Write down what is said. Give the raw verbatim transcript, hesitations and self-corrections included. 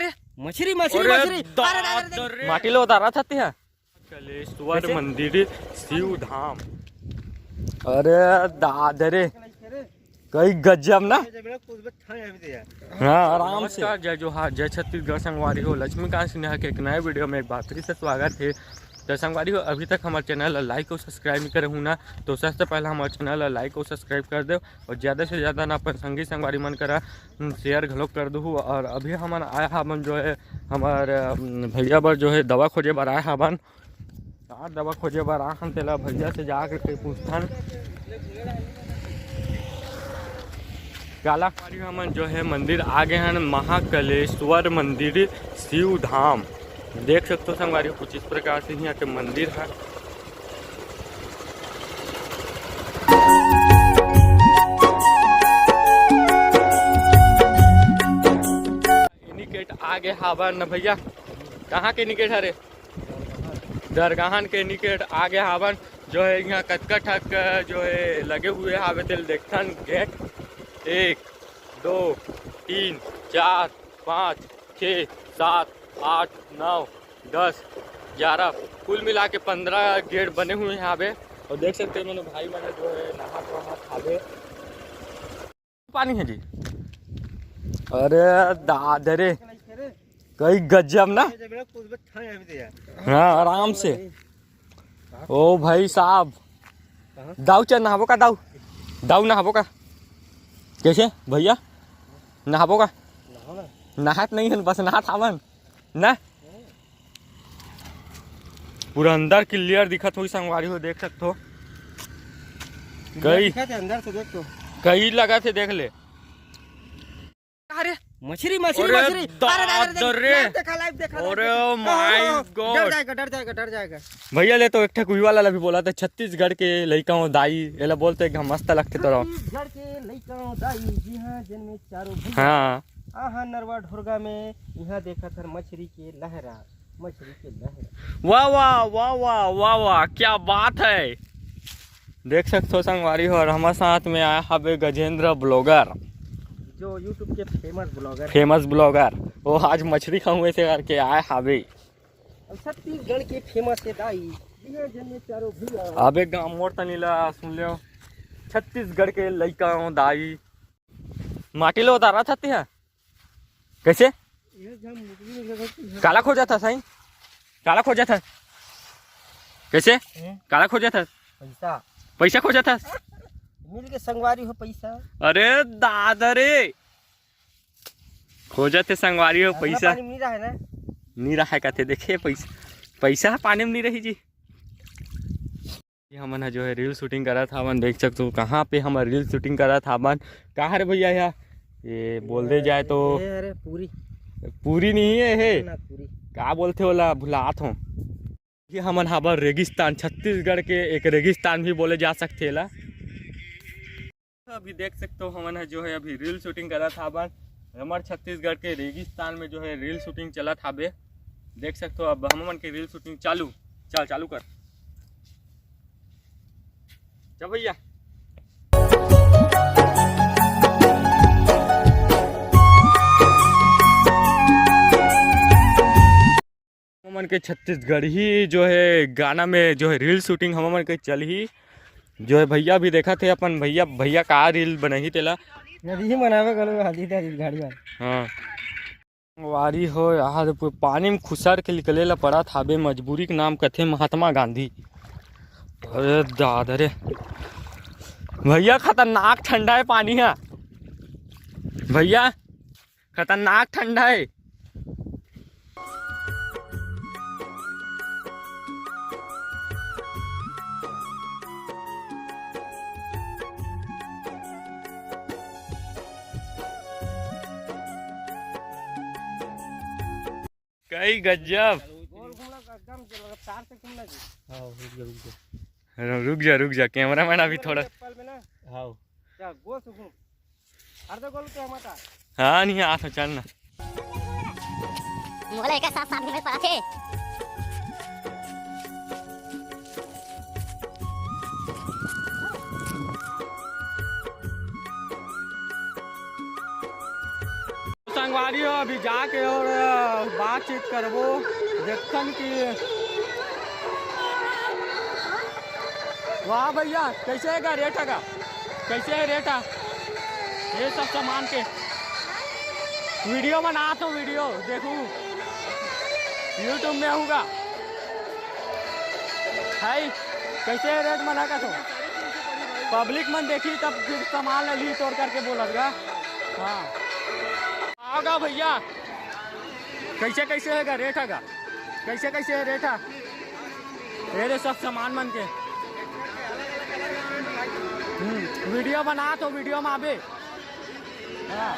मछरी, मछरी, अरे मछरी। अरे, अरे, अरे, दादा रे। माटी लो उतारा था तिहा। कलेश्वर कैसे? मंदिर, शिव धाम। अरे दादा रे, कई गजब ना। हाँ, आराम से। नमस्कार, जय जोहार, जय छत्तीसगढ़ संगवारी हो। लक्ष्मीकांत सिन्हा के एक नए वीडियो में एक बार फिर से स्वागत है। तो संगवारी हो, अभी तक हमारे चैनल ला लाइक और सब्सक्राइब नहीं करे हूँ ना, तो सबसे पहले हमारे चैनल ला लाइक और सब्सक्राइब कर दो और ज़्यादा से ज़्यादा ना अपन संगी संगवारी मन करा, हम्म, शेयर घलोक कर दू। और अभी हमन आए हाबन जो है हमार, हम्म, भैया बर जो है दवा खोजे बर आए हाबन। का दवा खोजे बर आए हन तेला भैया से जा करके पूछथन। काला हमन जो है मंदिर आ गए हन, महाकलेश्वर मंदिर, शिव धाम। देख सकते हो संगवारी, कुछ इस प्रकार से यहाँ के मंदिर है। निकट आ गए हावन न भैया, कहाँ के निकट हरे? दरगाहन के निकट आ गए हावन। जो है यहाँ कतका ठक जो है लगे हुए हावे तेल देखथन। गेट एक, दो, तीन, चार, पाँच, छः, सात, आठ, नौ, दस, ग्यारह, कुल मिला के पंद्रह गेट बने हुए हैं हावे। और देख सकते हैं, मैंने भाई मैंने जो है नहा वहा हावे। पानी है जी। अरे दादा रे, कई गजब ना। हाँ, आराम से। ओ भाई साहब, दाऊ चल नहाबो का? दाऊ, दाऊ नहाबो का? कैसे भैया, नहाबो का? नहात नहीं है, बस नहात हावन ना। पूरा अंदर क्लियर दिखत होई संगवारी हो, देख सकत हो। कई दिखत है अंदर से, देख तो। कई लगा थे, देख ले। अरे मछरी, मछरी, अरे मछरी। अरे, अरे, अरे, दादा रे। Live देखा, live देखा, live अरे देखा। My God। डर जाएगा, डर जाएगा, डर जाएगा। भैया ले तो एक ठे कुई वाला ला भी बोला था, छत्तीसगढ़ के लइका हो दाई, एला बोलते एक मस्त लगते तो रहो। छत्तीसगढ़ के लइका हो दाई, जी हाँ, जन्मे चारों भैया। हाँ। आहा नरवा ढोरगा में, यहाँ देखा थर मछरी के लहरा। मछली के लहर। वाह, वाह, वाह, वाह, वाह, वाह, क्या बात है। देख सकते हो संगवारी हो, और हमारे साथ में आया हवे गजेंद्र ब्लॉगर, जो YouTube के फेमस ब्लॉगर। Famous blogger. वो आज मछली खाऊं ऐसे करके आए हवे। अब छत्तीसगढ़ के फेमस है दाई। अबे गाँव मोर तनी ला सुन लो, छत्तीसगढ़ के लइका हो दाई। माटी लो उतारा था तिहा। कैसे? काला खोजत हस, साईं? काला खोजत हस? कैसे? हम्म। काला खोजत हस? पैसा। पैसा खोजत हस? मिल के संगवारी हो पैसा। अरे दादा रे, खोजत हे संगवारी हो पैसा। पानी में नहीं रहा है ना? नहीं रहा है कहते, देखे पैसा, पैसा पानी में नहीं रही जी। ये हमन ह जो है रील शूटिंग करत हावन, देख सकते हो कहाँ पे हम रील शूटिंग करत हावन। कहाँ रे भैया, यहाँ ये बोल दे जाए तो ये अरे पूरी। पूरी नहीं है, है ना पूरी। का बोलते होला, भुलात हो। ये हमन हावन रेगिस्तान, छत्तीसगढ़ के एक रेगिस्तान भी बोले जा सकते ला। अभी देख सकते हो हमन ह जो है अभी रील शूटिंग करत हावन। हमर छत्तीसगढ़ के रेगिस्तान में जो है रील शूटिंग चलत हावे। देख सकते हो अब हमन के रील शूटिंग चालू। चल चालू कर। चल भैया। हमन के छत्तीसगढ़ी जो है गाना में जो है रील शूटिंग हमन के चलही। जो है भैया भी देखत हे अपन भैया, भैया का रील बनही तेला। यदि ही मनावे गलो हाली ते रील गाड़ी वाला। हाँ। वारी हो यार, पु-, पानी में खुसर के निकले ला पड़त हावे, मजबूरी के नाम कथे महात्मा गांधी। अरे दादा रे। भैया खतरनाक ठंडा है पानी है। भैया खतरनाक ठंडा है। कई गजब। गोल घूमना एकदम रफ्तार से घूमना जी। हाँ, रुक जा, रुक जा। रु-, रुक जा, रुक जा, कैमरामैन अभी थोड़ा एप्पल में ना। हाँ। जा, गोल से घूम। हर दो गोल के मत आ। हाँ, नहीं, आ तो चल ना। मोला एकर साथ साथ घूमे पड़त हे। संगवारी हो, अभी जाके और बातचीत करबो, देखथन कि वाह भैया, कैसे हे गा रेट हे गा, कैसे हे रेट हे ये सब सामान के? वीडियो बनात हों, वीडियो देखहू, YouTube में होगा। हाय, कैसे रेट मना का तो पब्लिक मन देखी तब फिर सामान ले ली तोर करके बोलत गा। हाँ, आगा भैया, कैसे कैसे हे गा रेट हे गा, कैसे कैसे हे रेट हे? ये रे सब सामान मन के। हम्म, वीडियो बनात हों, वीडियो में आबे। हाँ।